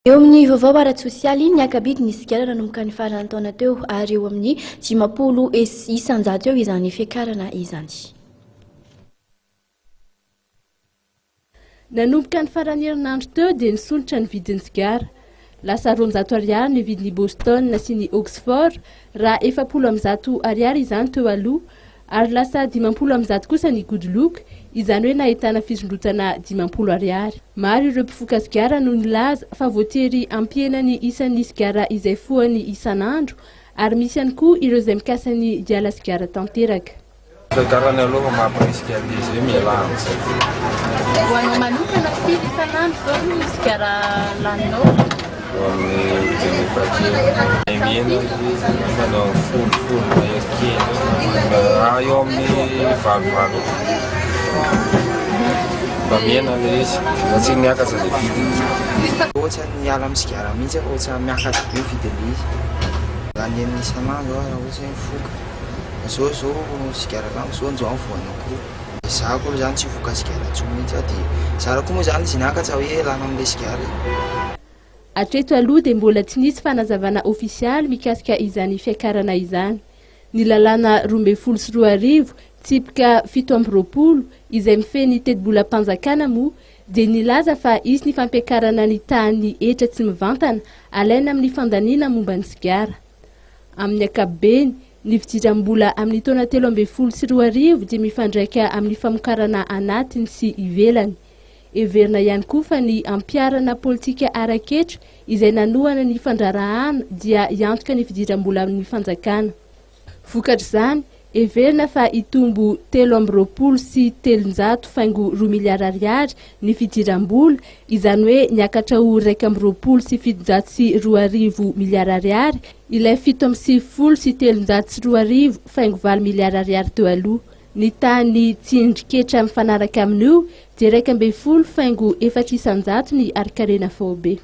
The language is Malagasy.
Eo amin'ny vaovao ara-tsosialy, niaka-bidy ny sigara nanomboka ny faran'ny taona teo ary eo amin'ny 50% eo izany fiakarana izany. Nanomboka ny faran'ny herinandro teo dia nisondrotra ny vidin'ny sigara. Lasa 200 ariary ny vidin'ny Boston sy ny Oxford raha 140 ariary izany teo aloha ary lasa 150 kosa ny Good Look, izany hoe nahitana fisondrotana 50 ariary. Maro ireo mpifoka sigara no nilaza fa voatery hampihena ny isan'ny sigara izay fohany isan'andro ary misy ihany koa ireo izay mikasa ny hiala sigara tanteraka. Fiakarany aloha mampirisika an'izy hoe mialà amin'izay. Ho anao manokana, firy isan'andro izao no sigara laninao? Eo amin'ny dimy paquet. Mihena izy, manao folo mahery kely eo, eo amin'ny valovalo eo. Mba mihena ilay izy, fa tsy miakatra ilay vidiny. Ohatran'ny miala amin'ny sigara mihitsy aho fa ohatran'ny miakatra be ny vidin'ilay izy. Lany enina isan'andro aho raha ohatra hoe mifoka. Zao zao sigara lafo zao androany vao anankiroa. Izaho koa aloha izany tsy hifoka sigara intsony mihitsy aho dia zara koa moa izany izy niakatra hoe lany amin'ilay sigara e. Hatreto aloha dia mbola tsy nisy fanazavana ofisialy mikasika izany fiakarana izany. Ny lalàna 2012, tsipika 27, izay mifehy ny tetibolam-panjakana moa dia nilaza fa hisy ny fampiakarana ny tahan'ny hetra tsy mivantana alaina amin'ny fandaniana momba ny sigara. Amin'ny ankapobeny, ny fidiram-bola amin'ny taona 2013 dia mifandraika amin'ny famokarana anatiny sy ivelany. Heverina ihany koa fa ny ampiharana politika ara-ketra izay nanohana ny fandraharahana dia hiantoka ny fidiram-bola amin'ny fanjakana. Vokatr'izany, heverina fa hitombo 323.2 miliara ariary ny fidiram-bola, izany hoe niakatra ho 221.701 miliara ariary ilay 297.208 miliara ariary teo aloha. Ny tahan'ny tsindrin-ketra mifanaraka amin'io dia 11.4% ny harin-karena faobe.